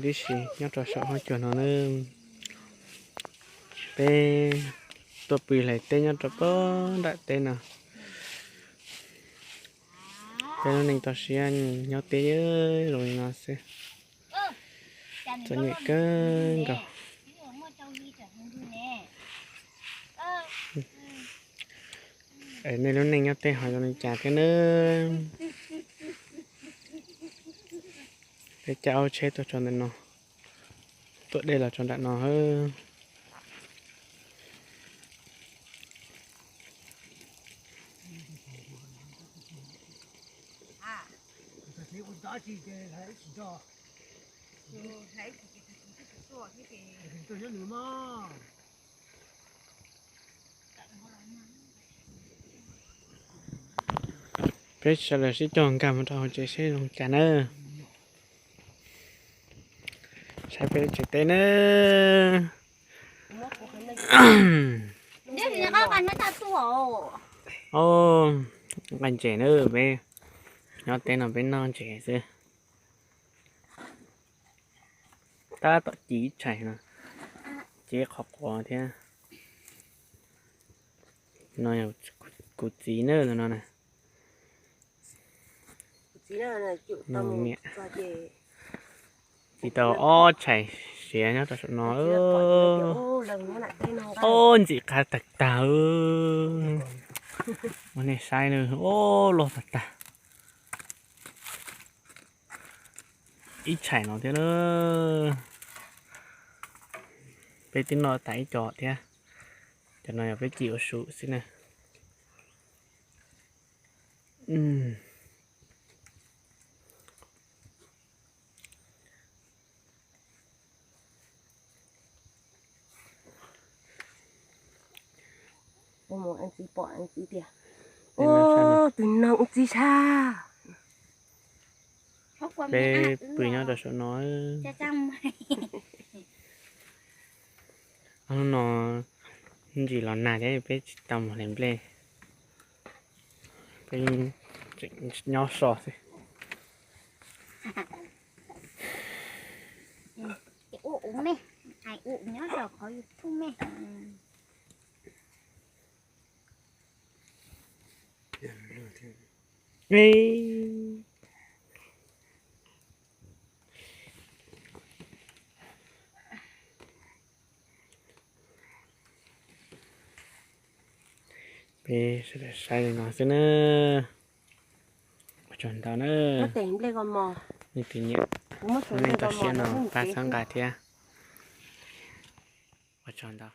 tib si nyob rau saum huab cua no na. Peb tuaj pw hlais teb nyob rau pem nram teb no. Peb lub neej toj siab nyob teb zoo li no xwb, txom nyem kawg nkaus. Es nej lub neej nyob teb ho zoo li cas thiab na? Peb caij aub tsheb tuaj tso ntawm no, tuaj dej los tso nram no. Peb sawv daws sib cog nkag mus rau hauv tsev seb zoo cas na. Saib peb tsev teb na. Nqa ntses na, peb nyob teb no peb noj ntses xwb. Tab tom ci ib tshais no, ci qhov quav thiab. No yog kuv txiv na, no na. Niam, ci tau ob tshais siav nyob rau saum no. Ob ntxim qab tag tag. Ua nej saib na, ob loj tag tag. Ib tshais no thiab na. Peb twb noj tas ib co thiab. Cov no yog peb ci ua su xwb na. Tus no txiv sab. Peb pw nyob rau saum no. Hnub no ntsis los nag thiab peb tsis tau mus hlais nplej, peb tseem nyob so xwb. Peb sawv daws saib li no xwb na. Ua tsaug ntau na. Nej tus nyiam, nej toj siab no pab txhawb nqa thiab. Ua tsaug ntau.